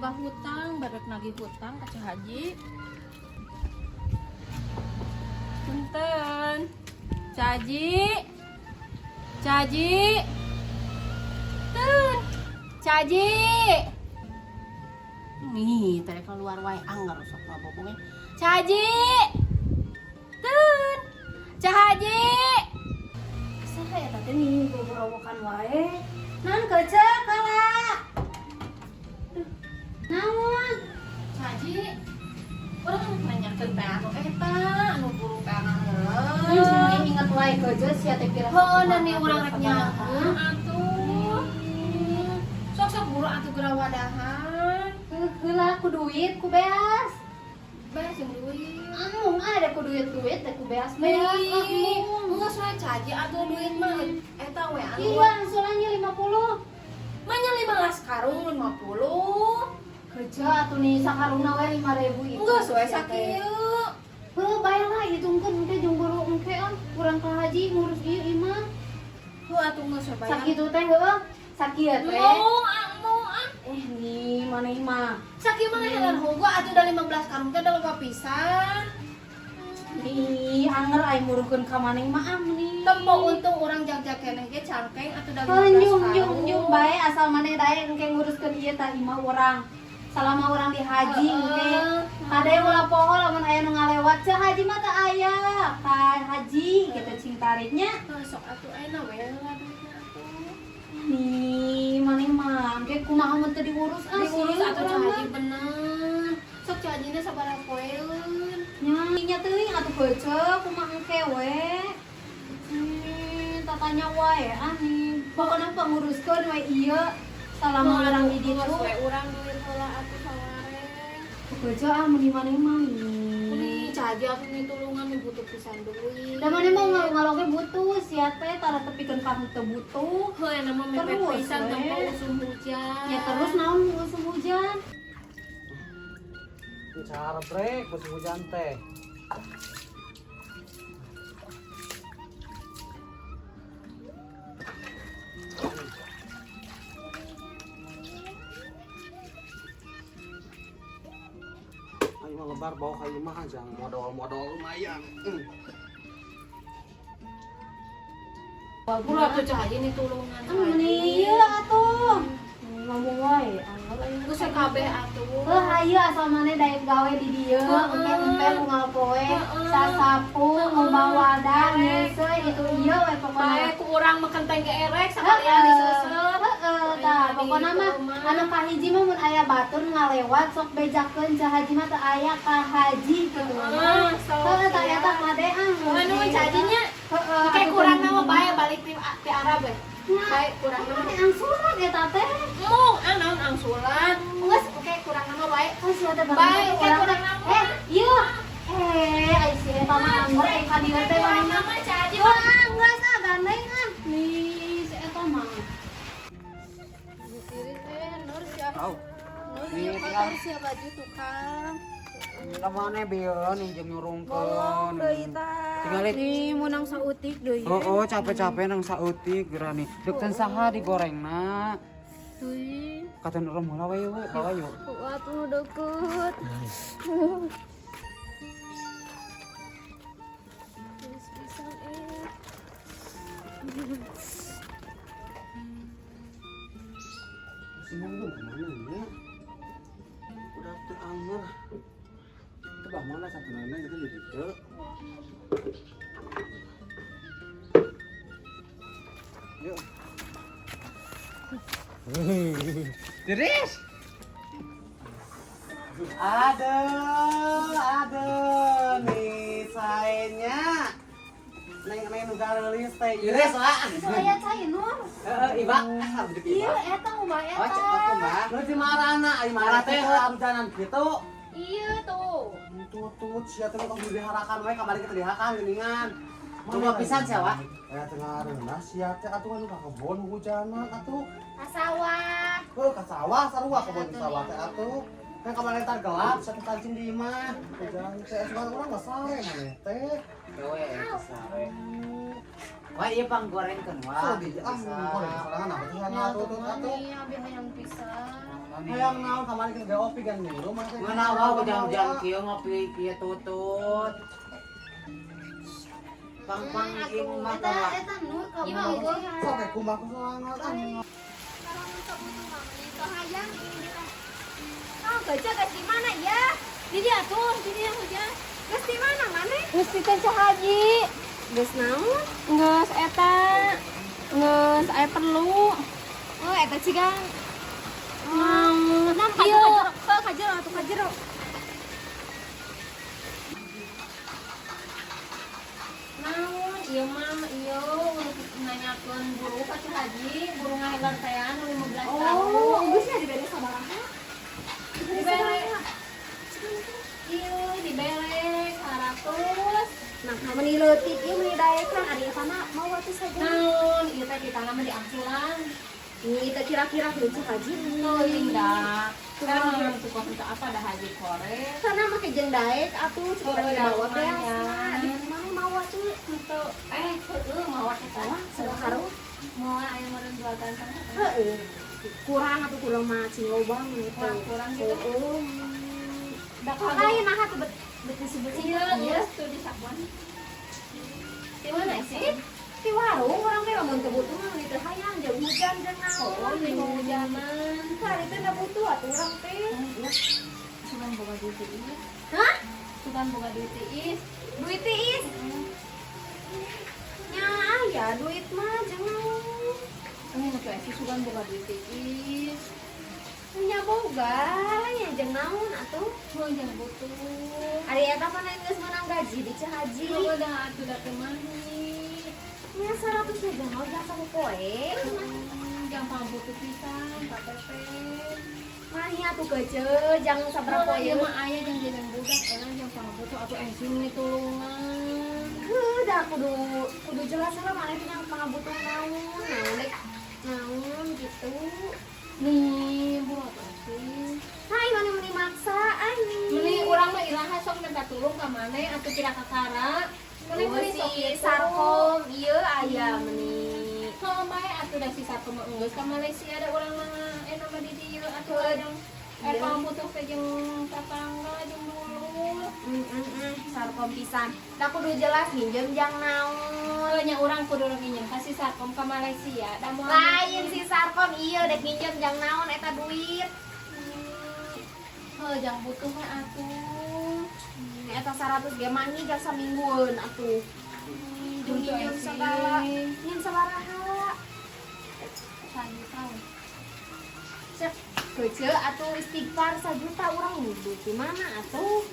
Boga hutang, barek nagih hutang ka Ceu Haji. Punten. Ceu Haji. Ceu Haji. Tun. Ceu Haji. Nih, tadi keluar wae anggar sok ngabobongin. Ceu Haji. Tun. Ceu Haji. Saha eta teh nih gogorowokan wae. Naon kecek kala? Duh, naon? Ceu Haji. Urang nanyakeun teh anu eta, anu buru teh Hmm, inget wae keje sia teh pira. Heuh, nih urang rek nyakeun atuh. Sok-sok buru atuh geura wadahan. Heula ku duit ku beas. Beas jeung duit. Embung ada ku duit-duit teh ku beas-beas. Nih, Embung. geus we Ceu Haji atuh duit mah eta we anu. Iya, angsulannya 50. Manya 15 karung 50. Keje atuh nih sakarungna we 5000 itu. Geus we sakieu. Heuh, bae lah hitungkeun engke jeung buru engke ah. Urang ka haji ngurus ieu imah. Heuh atuh geus we bayar. Sakitu teh heueuh. Sakieu teh. Mau ah, mau ah. Eh nih mana imah. Sakieu mah helan hogo atuh da 15 karung teh da loba pisan. Nih, anger ai murukeun ka maneh mah ah nih. Tempo untung urang jagjag keneh ge cangkeng atuh da 15 Heuh, karung. njung njung njung bae asal maneh daek engke nguruskeun ieu tah imah urang. Selama urang di haji engke. Kade ulah poho lamun aya nu ngalewat Ceu Haji mah teu aya. Ka haji gitu cing tariknya. Heuh, sok atuh ayeuna we lah duitna atuh. Nih, maneh mah engke kumaha mun teu diurus ah. Diurus sih, atuh urang Ceu mah. Haji bener. Sok Ceu Hajina sabaraha poeun. Nya, nya teuing atuh kece kumaha engke we. Tatanya wae ah nih. Pokona panguruskeun we ieu salama urang di ditu. Geus we urang duit heula atuh saware. Kece ah meni maneh mah Nih, nih. Ceu Haji atuh mitulungan nih butuh pisan duit. Da maneh mah ngaloge butuh sia teh tara tepikeun ka teu butuh. Heuh, enak mah mepet Terus, pisan we. tempo usum hujan. Ya terus naon musim hujan? Cara brek musim hujan teh. Ayo mah lebar bawa ka imah aja modal-modal lumayan. Buru atuh Ceu Haji nitulungan. Nih, ieu atuh. Ngomong wae, anggar aing. Geus we kabeh atuh. Heuh hayu asal maneh daek gawe di dieu, engke-engke unggal poe, sasapu, ngumbah wadah, nyeuseuy itu ieu we pokona. Bae ku urang mah kenteng ge erek sakalian diseuseup. Heeh, tah pokona mah anu kahiji mah mun aya batur ngalewat sok bejakeun Ceu Haji mah teu aya ka haji kitu. Heeh, sok. Heuh, tah eta kade ah. Anu Ceu Hajinya Heeh. kayak kurang nama bae balik ti Arab we. Bae kurang nama. Mana angsulan eta teh? Mung ah naon angsulan. Geus engke kurang nama bae. Oh, sia teh Bae, banget kayak kurang nama. Eh, ieu. Eh, ai si eta mah anggur ai ka dieu teh maneh mah. Nama Ceu Haji. Wah, geus ah gandeng ah. Nih, si eta mah. Nur siapa? Tahu. Nur Nih, ieu tinggal. kotor sia baju tukang. Ka mana beun jeung nyurungkeun. Tinggal Nih, menang sautik deui. Oh, oh capek-capek nang sautik geura nih. Dek teu saha digorengna. Deui. Kata urang heula we we bawa yuk. Atuh deket. Geus pisan eh. Si Munggung kemana ya? Udah teu anger. Itu bah mana satu nana gitu jadi teu. Yuk. Tiris. Aduh, aduh, nih saenya. Neng neng nu gareulis teh. Iris lah. Itu aya cai Nur. Heeh, Iba. Iya, eta ubah Oh, eta. cek aku mah. Lu si marana, ai marah teh hujanan kitu. Iya tuh. Tutut sia teh tong diharakan we kamari kita dihakan geuningan. Coba pisan sia wa. Eh tengah areuna sia teh atuh anu ka kebon hujanan atuh. Ka sawah. Heuh ka sawah sarua kebon di sawah teh atuh. Kan kemarin tar gelap, satu kancing di imah. Hujan teh sugan urang mah sare maneh teh. Gawe sare. Wah, ieu pang gorengkeun wah. So di ah goreng sorangan apa tuh sana tuh tuh tuh. Mami, abi hayang pisan. Hayang naon kamari kita gawe opi kan nyuruh mah teh. Mana wah hujan-hujan kieu ngopi kieu tutut. Pang-pang ieu mah Eta eta nur kamu. Ieu mah eueuh. Sok ge kumaha ku sorangan ah. Hayang ini kita. Oh, gajah geus di mana ya? Di dia tuh, di dia hujan. Geus di mana maneh? Geus di teh Haji. Geus naon? Geus eta. Geus aya perlu. Oh, eta ciga. Naon? Nah, Ieu. kajero, kajero atuh kajero. Naon ieu mah ieu nanyakeun buru ka Ceu Haji, buru ngahelar teh anu 15 tahun. Oh, geus nya dibere sabaraha? Dibere. Ieu dibere 100. Nah, meni leutik ieu meni daekan ari eta mah mau atuh saja. Naon ieu teh ditana mah diangsulan. Ini teh kira-kira Ceu Haji. Teuing da. Kan tukang teu apa da haji kore. Sana make jeung daek atuh Oh, cek da bawa teh. lumayan. Di mana mau atuh? Henteu heueuh mawa eta. Sabaraha? Moal aya meureun jual ganteng. Heeh. Kurang atuh kurang mah cing loba mah eta. Kurang-kurang gitu. Heeh. Da Lain nah atuh bet bet disebut Iya, ieu. geus tuh di sakuan. Di mana sih? Di warung urang teh lamun teu butuh mah meuni teu hayang jeung hujan jeung naon. Oh, di hujanan. Hari teh da butuh atuh urang teh. Sugan boga duit tiis. Hah? Sugan boga duit tiis. Duit tiis. Nya aya duit mah jeung naon. Ini nu esi sugan boga duit tiis. Nya boga nya jeung naon atuh. Heuh jeung butuh. Ari eta mah geus meunang gaji di Ceu Haji. Heueuh da atuh da teu mahi. Nya 100 teh jeung naon jasa ku poe. Jang pangbutuh pisan KTP. Mahi atuh geuceut jang sabaraha Poe poe. ieu mah aya jang jajan budak enak jang pangbutuh atuh esi meni tulungan. Heuh da kudu jelas lah maneh teh yang pangabutuh naon. Naon dek naon gitu. Nih, bu atuh esi. Hai maneh meni maksa anjing. Meni urang mah iraha sok minta tulung ka maneh atuh kira kakara. Meni Oh, meni si sok kitu. Sarkom ieu aya meni. Heuh bae atuh da si Sarkom mah enggeus ka Malaysia da urang mah enak mah di dieu atuh jeung Iya. pangbutuh teh jeung tatangga jeung dulur. Sarkom pisan. Da kudu jelas nginjem jang naon. Nya urang kudu nginjem ka si Sarkom ka Malaysia da moal Lain si Sarkom ieu dek nginjem jang naon eta duit. Heuh jang butuh mah atuh. Eta 100 ge mani jang saminggueun atuh. Jeung Butuh nginjem esi. sagala. Nginjem sabaraha? Sajuta. Cek geuceut atuh istighfar sajuta urang duit di mana atuh?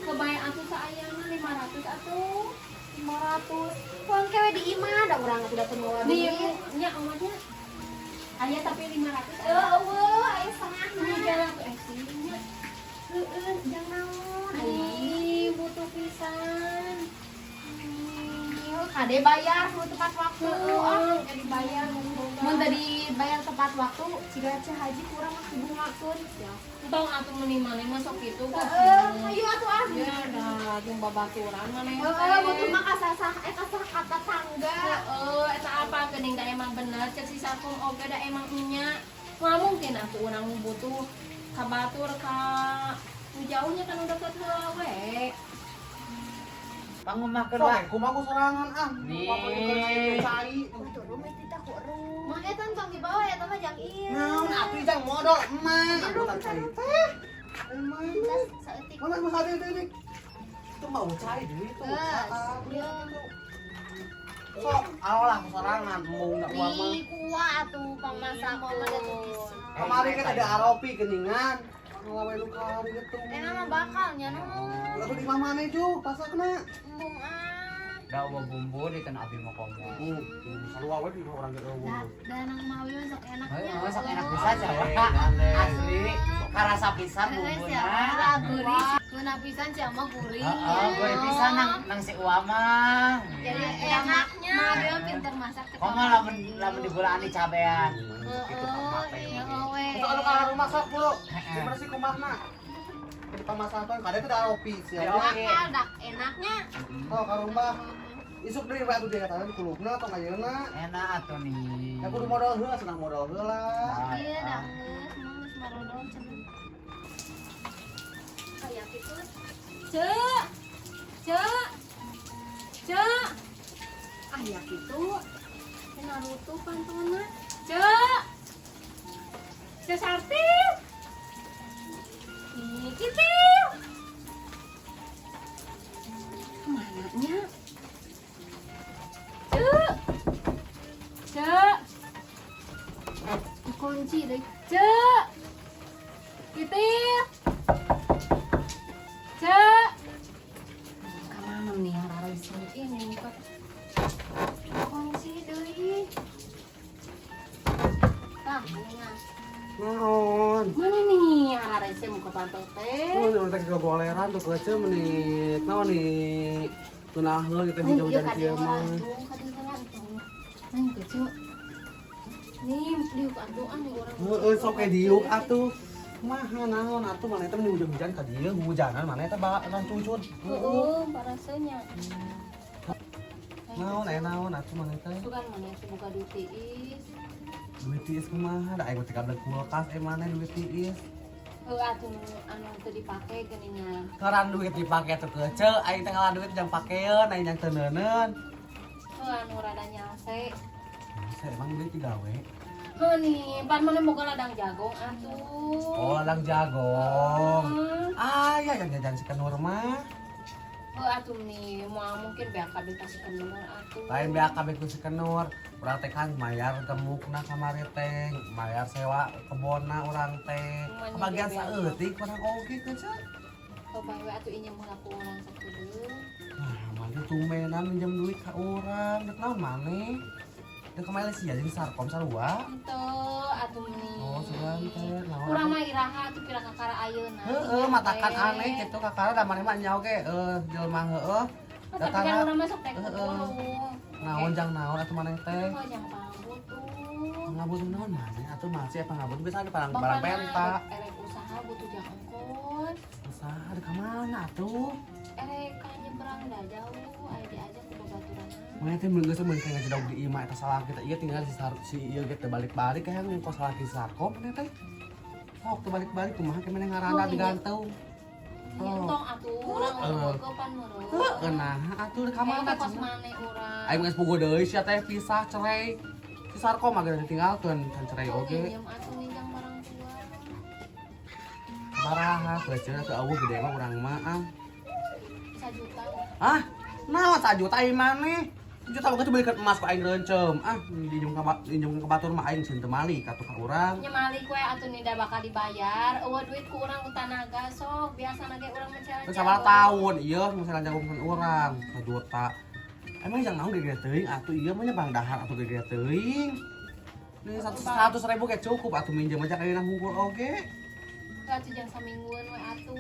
Kebayang atuh saayana 500 atuh. 500. Pon kewe di imah da urang atuh da teu mawa Di duit. nya omatnya aya tapi 500 Eueuh, aya setengahna. Ini jalan atuh esi nya. Heueuh, jang naon? Ih, butuh pisan. Ieu kade bayar kudu tepat waktu. Ah, Heeh, dibayar mun mun tadi bayar tepat waktu, ciga Ceu Haji kurang mah bungakeun. Ya. Entong atuh meni maneh mah sok kitu kok. Heeh, ayo atuh ah. Ya dah, jeung babaturan maneh. Heeh, butuh mah kasasah kasah ka tetangga. Heeh, eta apa geuning da emang bener cek si Sarkom oge da emang nya. Moal mungkin atuh urang butuh ka batur ka nu jauhnya kan udah deket heula we. Pangumahkeun Sok wah. kumaha ku sorangan ah. Nih. Cai. Tuh rumah teh ku rum. Mah eta tong dibawa eta mah jang ieu. Naon atuh jang modal emak. Aku tak cai teh. Emang. Saeutik. Mana mah sate teh. Itu mau cai duit tuh. Geus. Sok alah sorangan mau ndak uang mah. Nih kuah atuh pamasak mah da teu bisa. Kemarin kan ada aropi geningan. Ngelawe lu kari gitu. Enak mah bakal nya nu. Lalu di mana ju pasakna? Embung ah. Da eueuh bumbu di tan abi mah komo. Sarua we di orang ge eueuh. Da nang mawi mah sok enaknya. Heuh, sok enak pisan sia. Asli, karasa pisan bumbuna. Gurih. Ngeunah pisan sia mah gurih. Heeh, gurih pisan nang si Uwa mah. Jadi enaknya. Mawi mah pinter masak. Komo lamun lamun digulaan di cabean. Heeh, iya we. Itu anu ka rumah sok, Bu. Gimana sih kumahna? Di pamasakan kade teh da opi sia. Ya, oke. Akal dak enaknya. Oh, ka rumah. Isuk deui we atuh dia katakan di kulupna tong ayeuna. Enak atuh nih. Ya kudu modal heula, senang modal heula. Iya dah geus, mah geus marodol cenah. Kayak gitu. Cek. Cek. Cek. Ah ya gitu. Naruto pantona. Cek. Cek Sarti. Ih, gitu. Kemana nya? Cek. Cek. Kunci deh. Cek. Gitu. Cek. Kemana nih Rara ini buka kunci deui. Tah, mendingan. Naon? Mana nih Rara isi muka pantau teh? Oh, urang teh gogoleran tuh kece menit. Naon nih? Tunaheun kita Oh, hijau iya jadi kade kieu mah. tuh, kade heula tuh. Nang kece. Nih diuk atuh nih orang. Heeh, sok we diuk atuh. Kumaha naon atuh maneh teh meni hujan-hujan ka dieu, hujanan maneh teh rancucun. Heeh. Heeh, parasenya. Naon aya naon atuh maneh teh? Itu kan maneh teh buka duit tiis. Duit tiis kumaha? Da aing teh kabel kulkas eh maneh duit tiis. Heuh atuh anu teu dipake geuningan. Ngaran duit dipake tuh kece, aing teh ngalah duit jang pakeun, aing jang teu neuneun. Heuh anu rada nyalse. Masa emang duit digawe? Heuh nih, pan maneh boga ladang jagung atuh. Oh, ladang jagung. Heeh. Ah, ya yang jajan si Kenur mah. Heuh atuh nih, moal mungkin BAKB ka si Kenur atuh. Lain BAKB ku si Kenur, urang teh kan mayar gemukna kamari teh, mayar sewa kebonna urang teh. Kebagian saeutik urang oge kece. Heuh bae we atuh injem heula ku urang sakudeung. Nah, maneh tumbenan minjem duit ka urang, dek naon maneh? Dek kemarin sih jadi sarkom sarua. Henteu atuh nih. Oh, sugan teh naon? Urang mah iraha atuh pira kakara ayeuna. Heeh, matakan aneh gitu kakara da maneh mah nya oge jelema heueuh. Tapi kan urang masuk teh Heeh. Naon jang naon atuh maneh teh? Oh, jang pangbutuh. Ngabutuh naon maneh atuh masih apa ngabutuh biasa ada barang barang penta. Erek usaha butuh jang ongkos. Usaha di mana atuh? Erek ka nyebrang da jauh, aya diajak ku babaturan. Maneh teh mun geus mun kayak ngajedog di imah eta salah kita ieu tinggal si sar si ieu ge teh balik-balik kayak ngongkos salah ki sarkom maneh teh. Sok teu balik-balik kumaha ke maneh ngaranda digantung. Oh. Entong atuh urang boga pan meureun. Heeh, nah atuh di kamana kos maneh urang. Aing geus puguh deui sia teh pisah cerai. Si Sarko mah geus ditinggalkeun can cerai oge. Minjem atuh nginjang barang tua. Baraha kecil teu eueuh gede mah urang mah ah. 1 juta. Ah, naon 1 juta ieu maneh? 1 juta mah belikan emas ku aing reuncem. Ah, dinjem ka batur mah aing sieun teu mali ka tukang urang. Nya mali we atuh nih da bakal dibayar. Eueuh duit ku urang ku tanaga sok biasana ge urang mencari. Terus sabaraha tahun ieu misalnya jagongkeun urang 1 juta. Emang jang naon gede teuing atuh ieu mah nya bang dahar atuh gede teuing. Nih 100 ribu ge cukup atuh minjem aja kayakna hungkul oge. Atuh jang samingguan we atuh.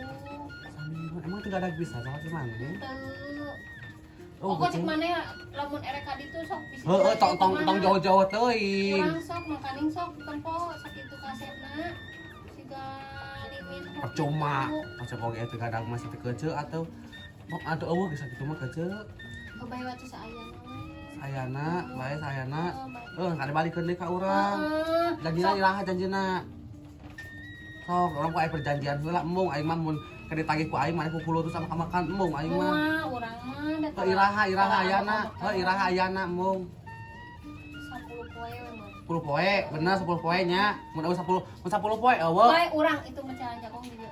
Samingguan emang teu ada bisa salah gimana? Teu. Oh, Pokok cek maneh lamun erek ka ditu sok bisi. Heeh, tong tong tong jauh-jauh teuing. Urang sok makaning sok tempo sakitu kasepna. Siga limit. Percuma. Macam oge teu gadang masih teu kece atuh. Mau atuh eueuh geus sakitu mah kece. Oh, bae atuh saayana we. Sayana, bae sayana. Heeh, bae. Heuh, kada balikeun deui ka urang. Heeh. Janjina iraha janjina. Sok, urang ku aya perjanjian heula embung aing mah mun keur ditagih ku aing maneh ku tuh sama makan embung aing mah. Moal urang mah da Heuh iraha iraha ayana, heuh iraha ayana embung. 10 poe we mah. 10 poe, bener 10 poe nya. Mun eueuh 10, mun 10 poe eueuh. Bae urang itu mecahan jagung di dieu.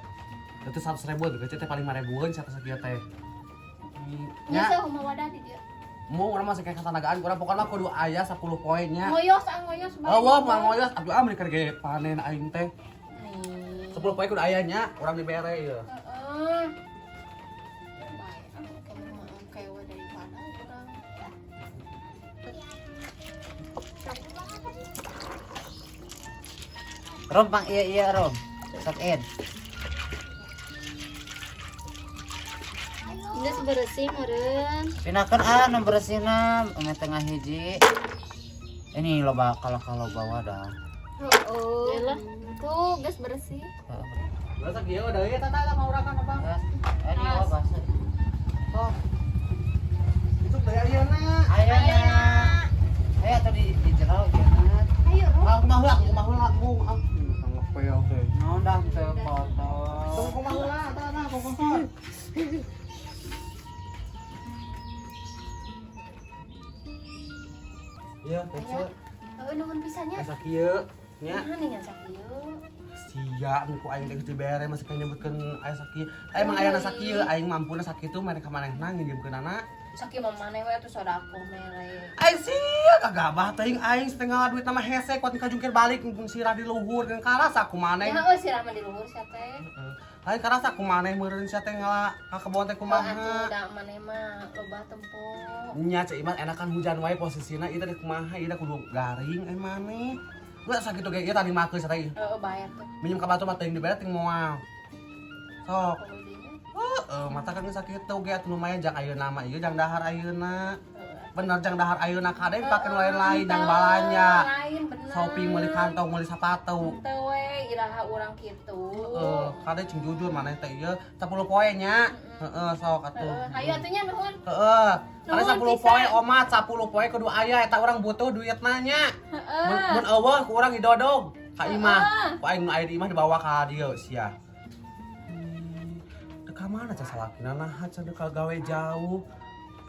Itu 100 ribu tuh teh paling 5 ribuan satu sakieu teh. Nya Nya, seuh wadah di dieu. mau urang masih kayak ketanagaan, urang pokoknya kudu aya 10 poe nya. Ngoyos ah ngoyos bae. Eueuh, moal ngoyos, atuh ah meuni keur ge panen aing teh. Nih. 10 poe kudu aya nya, urang dibere ieu. Heeh. Bae atuh kamu mah kewe daripada urang. Rom pang iya iya Rom. Sok en. Geus bersih meureun. Pinakan ah nu bersihna ame tengah hiji. Ini loba kalau kalau bawa dah. Heeh. Tuh geus bersih. Heeh. Geus kieu deui eta tah mau urang kan apa? Geus. Eh di bawah basah. Sok. Itu deui ayeuna. Ayo na. Ayo atuh di jero ieu na. Ayo, Rum. Ah, kumaha heula, kumaha heula, mung. Ah, ngepel teh. Naon dah teu kotor. Tunggu kumaha heula, tah nah, kotor. Iya, kecil. Heeh, nuhun pisan nya. Asa kieu nya. Nah, nih sakieu. Sia nu ku aing teh geus dibere masih kena nyebutkeun aya sakieu. Emang aya na sakieu, aing mampuna sakitu maneh ka manehna nginjemkeun anak. Sakieu mah maneh we atuh sedekah mere. Aing sia kagabah teuing aing setengah duit nama hese kuat ka jungkir balik mumpung sirah di luhur jeung karasa ku maneh. Ya heueuh sirah mah di luhur sia teh. Heeh. Lain karasa ku maneh meureun sia teh ngala ka kebon teh Atuh kumaha. da maneh mah loba tempo. Nya Ceu Iman enakan hujan wae posisina ieu teh kumaha ieu kudu garing eh maneh. Geus sakitu ge ieu tadi makeun sia teh. Heeh, bayar tuh. Minjem ka batu mah teuing dibere ting moal. Sok. Heeh, mata kan geus sakitu ge atuh lumayan jang ayeuna mah ieu jang dahar ayeuna. Bener jang dahar ayeuna kade dipake nu lain-lain jang balanja. Lain bener. Shopping meuli kantong meuli sapatu. Teu we iraha urang kitu. Heeh, kade cing jujur maneh teh ieu 10 poe nya. Heeh, sok atuh. Heeh, hayu atuh nya nuhun. Heeh. Kade Nuhun 10 poe pisan. omat 10 poe kudu aya eta urang butuh duitna nya. Heeh. Mun eueuh ku urang didodog ka imah. Ku aing nu aya di imah dibawa ka dieu sia. Teu ka mana ca salakina nah ca teu gawe jauh.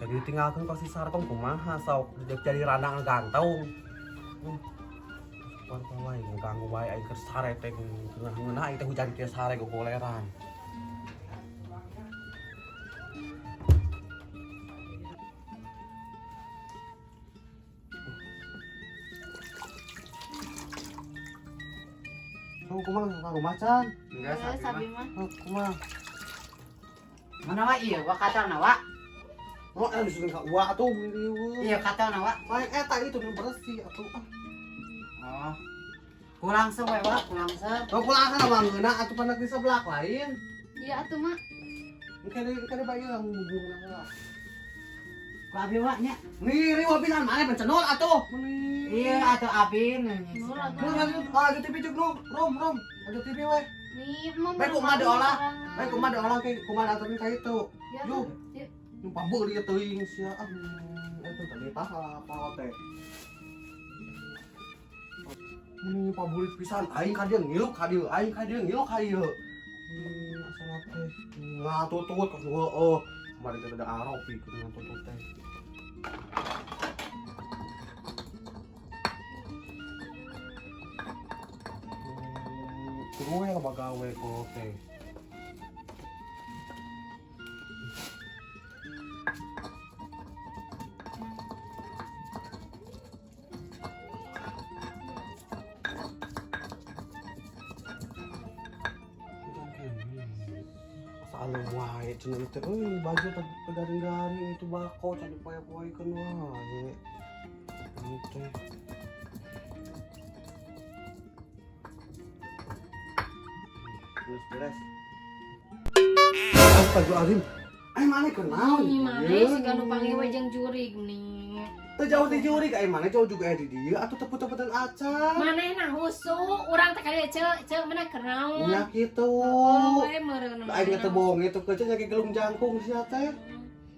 Jadi ditinggalkeun ka si Sarkom kumaha sok jadi randang gantung. Warta wae ngaganggu wae aing keur sare teh ngeunah aing teh hujan kieu sare gogoleran. Oh, kumaha ka rumah can? Enggak Eh, sabi mah. Oh, kumaha? Mana wa ieu wa katalna wa? Oh, eh disuruh ka uwa atuh riweuh. Iya katalna wa. Lain eta itu nu bersih atuh. Ah. Oh. Kurang we wa, kurang seum. Oh, pulang kan mah ngeunah atuh panak di sebelah lain. Iya atuh mak. Engke deui engke deui bae yang bubungna heula. Ku abi wa nya. Nih, riweuh pisan maneh pencenul atuh. Meni. Iya atuh abi. Nur atuh. Nu lanjut lanjut TV cuk nu. Rom rom. Lanjut TV we. Nih, emang Baik kumaha diolah. Baik kumaha diolah ke kumaha diaturin ka itu. Ya, Yuh. yuk. Nu pabeuli ieu teuing sia. Ah, eta tadi pas apa teh. Ini pabulit pisan aing ka dieu ngiluk ka dieu, aing ka dieu ngiluk ka dieu. Asal teh ngatutut ka heueuh. Kamari teh ada aropi kudu ngatutut teh. Kudu we loba gawe kok teh. Asa wae cenah teh euy baju teh garing-garing itu bako can dipoe-poekeun wae. Ini teh. Geus beres. Astagfirullahaladzim. Ai maneh kenal? Ih, maneh siga nu panggih we jeung jurig nih. Teu jauh di jurig ai maneh jauh juga aya di dieu atuh teput-teputan acan. Maneh nah husu urang teh kadieu ceu ceu maneh keur naon. Nya kitu. Oh, we meureun Aing teh bohong itu kece nya gelung jangkung sia teh.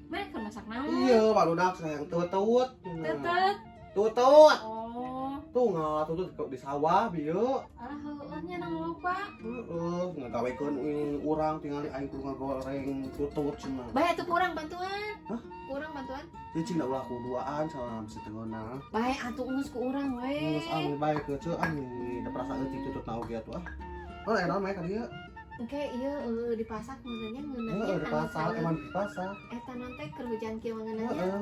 Maneh keur masak naon? Iya, barudak sayang tutut. Tutut. Tutut. Oh. Tuh ngatutut di sawah bieu. Alah heueuh nya nang lupa. Heeh, ngagawekeun urang tingali aing kudu ngagoreng tutut cenah. Bae atuh kurang bantuan. Hah? Kurang bantuan. Cicing da ulah kuduaan sama si teungeunah. Bae atuh geus ku urang we. Geus ah bae kece ah da perasaan eutik tutut na oge atuh ah. Oh, enak mah ka dieu. Engke ieu dipasak meureunnya ngeunah. Heeh, dipasak emang dipasak. Eta non teh keur hujan kieu ngeunahnya. Heeh.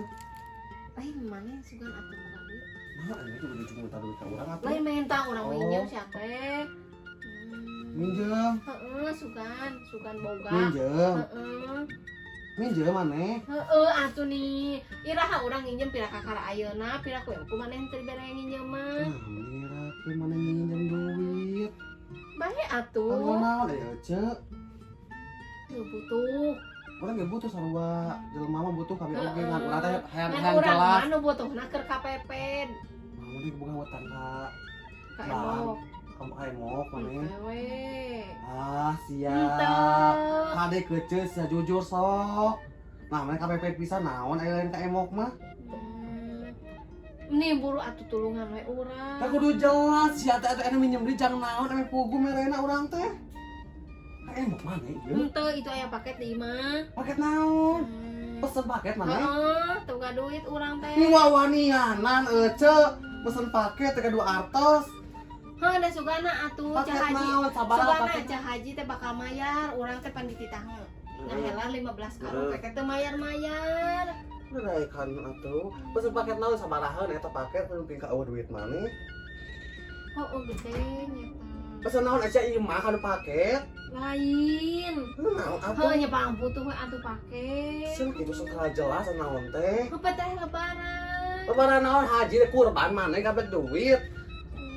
Lain maneh sugan atuh boga duit. Nah, ini juga cuma minta duit ka urang atuh. Lain menta urang Oh. minjem sia teh. Minjem. Heeh, sugan, sugan boga. Minjem. Heeh. Minjem maneh. Heeh, atuh nih. Iraha urang nginjem pira kakara ayeuna, pira ku ku maneh teu dibere nginjem mah. Nah, mirakeun maneh nginjem duit. Bae atuh. Naon ya, Cek? Teu butuh. Urang ge butuh sarua jelema mah butuh kabeh oge ngan urang teh hayang Ngan hayang urang jelas. mah nu butuhna keur KPP. Nah, mending boga hutang ka Ka embok. Kamu emok maneh. Henteu we. Ah, siap. Henteu. Kade kece sia jujur sok. Nah, maneh KPP pisan naon aya lain ka emok mah? Nih buru atuh tulungan we urang. Tah kudu jelas sia teh atuh minjem deui jang naon ame pugu merena urang teh. Ka emok maneh ieu? Henteu itu aya paket di imah. Paket naon? Pesen paket maneh? Heeh, teu duit urang teh. Ini wawanianan ece pesen paket teh dua artos. Heuh, da sugana atuh Paket Cah Haji. naon sabaraha Sugana paket? Cah Haji teh bakal mayar, urang teh pan dititah ngahelar 15 karung paket teh mayar-mayar. Udah kan atuh. Pesen paket naon sabaraha eta paket penting ka eueuh duit maneh. Oh, gede nya tah. Pesen naon aja ieu mah kana paket. Lain. Naon atuh? Heuh nya pang butuh we atuh paket. Sia kitu sok jelas naon teh. Apa teh lebaran? Lebaran naon haji teh kurban maneh kabeh duit.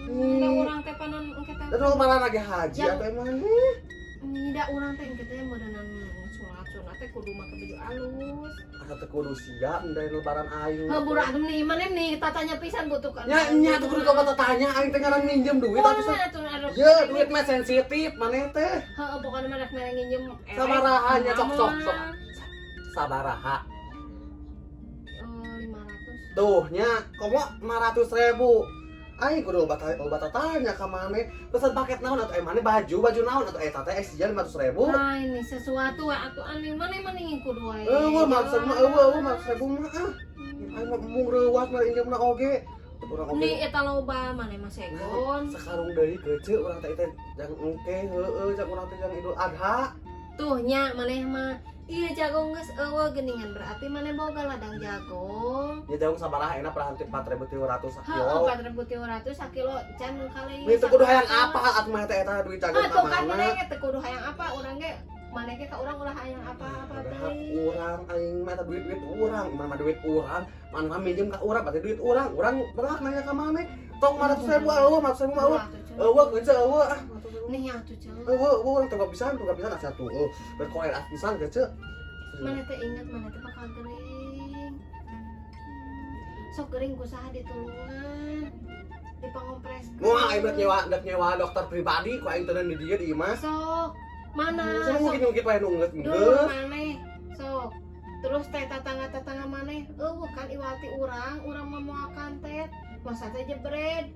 Da urang teh panon engke teh. Da lebaran lagi haji atuh maneh. Nih da urang teh engke teh meureunan sunat-sunat teh kudu make baju alus. Asa teh kudu siap dari lebaran aing. Heuh burak nih maneh nih tatanya pisan butuh kan. Nya nya tuh kudu coba tanya aing teh ngaran minjem duit atuh. Ye, duit mah sensitif maneh teh. Heeh, pokoknya mah rek mere nginjem. Sabaraha nya sok sok sok. Sabaraha? 500. Tuh nya, komo 500.000. Aing kudu obat tanya ka maneh. Pesan paket naon atuh maneh baju naon atuh eta teh sia 500.000. Nah, ini sesuatu atuh aneh maneh mending kudu wae. Eueuh 500.000 mah eueuh 500.000 mah ah. Aing mah mung reuwas mah injemna oge. Urang oge. Nih eta loba maneh mah segon. Sekarung deui kece urang teh teh jang engke heueuh jang urang teh jang Idul Adha. Tuh nya maneh mah iya jagung geus eueuh geuningan berarti maneh boga ladang jagung. Ya jagung sabaraha enak perahan 4.300 sakilo. Heeh, 4.300 sakilo can kali. Nih teu kudu hayang apa atuh maneh teh eta duit jagung ka ka mana? mana? Maneh ge teu kudu hayang apa urang ge maneh ge ka urang ulah hayang apa-apa teh. Urang aing mah eta duit-duit urang, mah duit urang, maneh mah minjem ka urang berarti duit urang, urang berhak nanya ka maneh. Tong 500.000 eueuh 500.000 mah eueuh. Eueuh kece eueuh ah. Nih atuh ceu. Eueuh urang teu pisan, teu pisan asa tuh. Berkoer pisan kece. Maneh teh inget maneh teh bakal gering. Sok gering ku saha ditulungan. Dipangompreskeun. Moal aing rek nyewa dokter pribadi ku aing teu di dieu di imah. Sok. Mana? Sok mungkin wae nu geus. Maneh. Sok. Terus teh tatangga-tatangga maneh eueuh kan iwati urang, urang mah moakan teh. Masa teh jebred.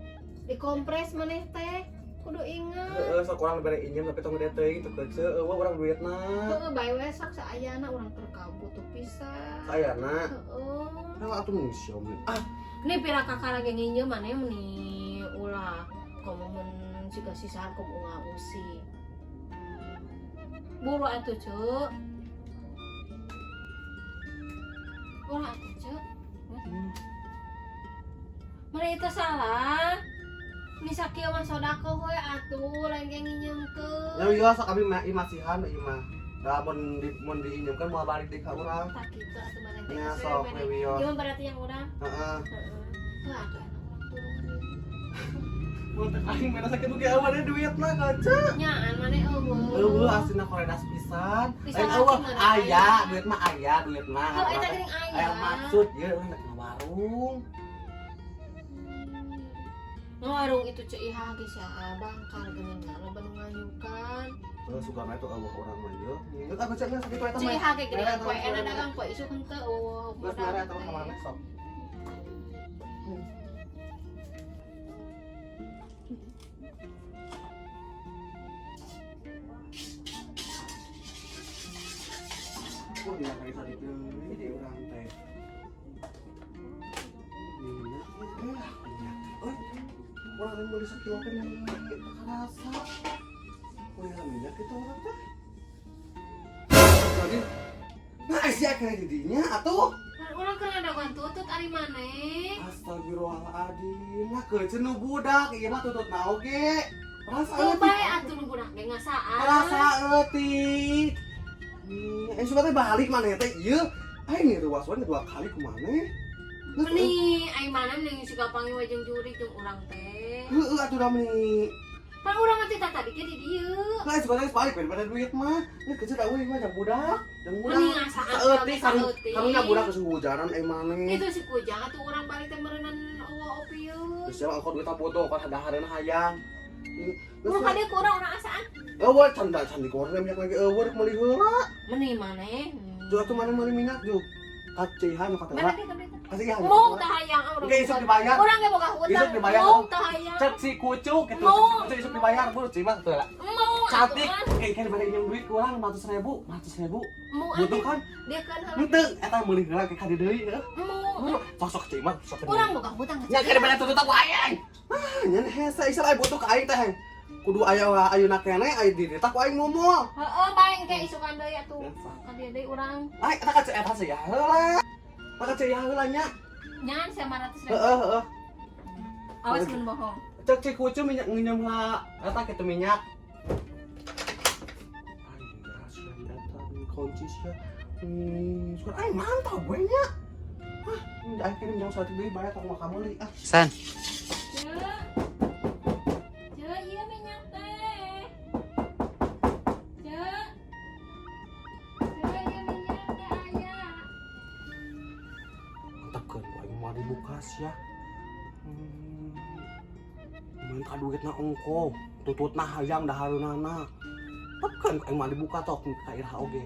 Dikompres maneh teh. Kudu inget. Heeh, sok urang dibere injem tapi tong gede teuing teu kece eueuh urang duitna. Heeh, bae we sok saayana urang keur kabutuh pisan. Saayana. Heeh. Nah, atuh mung siom. Ah, nih pira kakara ge nginjem maneh meni ulah komo mun siga sisahan komo ngausi. Buru atuh, Ceu. Ulah atuh, Ceu. Maneh itu salah. Ini sakieu mah sodako we atuh lain ge nginjemkeun. Ya ieu sok abi mah imasihan ieu mah. Da mun diinjemkeun moal balik deui ka urang. Tah kitu atuh maneh teh. Nya sok we wios. Ieu berarti yang urang. Heeh. Heeh. Wah, atuh enak urang tulungan ieu. Mun teh aing mana sakit oge eueuh duitna kaca. Nyaan maneh eueuh. Eueuh asina koredas pisan. Pisan Lain eueuh aya duit mah aya duit mah. Heuh eta geuning aya. Aya maksud ieu urang rek warung. Warung itu Ceu Iha ge sia bangkar geuning loba nu ngayukan. Heuh suka mah itu eueuh urang mah ieu. Geus aku cek sakitu eta mah. Ceu Iha ge geuningan poe enak dagang poe isuk henteu eueuh. Geus mere eta mah ka maneh sok. Pun ya kayak tadi deui di urang teh. Minyak, minyak. Euy, urang teh meuli sakilo teh meuli teu karasa. Kuliah minyak itu urang teh. Jadi, nah sia kena didinya atuh. Urang keur ngadagoan tutut ari maneh. Astagfirullahaladzim, nah keuceun nu budak ieu mah tutut na oge. Rasa Tuh eutik. bae atuh nu budak ge ngasaan. Rasa eutik. Suka teh balik maneh teh ieu. Aing ruas wae dua kali ku maneh. Meni aing mana mending siga panggil we jeung jurig jeung urang teh. Heueuh atuh da meni. Pan urang mah teh tadi ge di dieu. Nah, suka teh balik daripada duit mah. Ini kecil da euy mah jeung budak, jeung budak. Meni ngasaan Saeutik karunya budak geus hujanan aing maneh. Itu si kujang atuh urang balik teh meureunnan eueuh opieun. Terus siapa angkot duit bodoh kan hadahareun hayang. Mun ka dieu ku urang, urang asaan. Eueuh, can can digoreng minyak lagi, eueuh rek meuli heula. Meni maneh. Jual tuh mana meuli minyak ju. Ka Cihan nu Mana katela. dia ka dieu? Kasih ya. Mung teu hayang ah, urang. Oke, isuk dibayar. Urang ge boga hutang. Isuk dibayar. Mung teu hayang. Cek si kucu gitu. Mau. Cek si kucu isuk dibayar, Bu. Cima tuh lah. Mung Cantik. atuh. Kayak kayak dibalik minjem duit kurang 500 ribu, 500 ribu. Mung Butuh kan? Dia kan heula. Henteu, eta meuli heula ke kadi deui heuh. Mung Sok sok cima, sok. urang boga hutang ka Nya kada beda tutup ku aing. Ah, nya hese isal aing butuh ka aing teh. Kudu aya ayeuna keneh aya di dieu ku aing ngomong. Heeh, bae engke isukan deui atuh. Biasa. Ka dieu deui urang. Ai eta ka eta sih ya heula. Eta ka ya heula nya. Nyan 500 ribu. Heeh heeh. Awas mun bohong. Cek cek kucu minyak nginjem lah eta kitu minyak. Aing sia eta kunci sia. Suka aing mantap we nya. Hah, aing kirim jam 1 deui bayar tong mah meuli ah. San. Ceu. Ceu, ieu minyak teh. Ceu. Ceu, ieu minyak teh aya. Mantapkeun ku aing mah dibuka sia. Main ka duitna ongko, tututna hayang dahareunana. Tekeun ku aing mah dibuka tok ka iraha oge.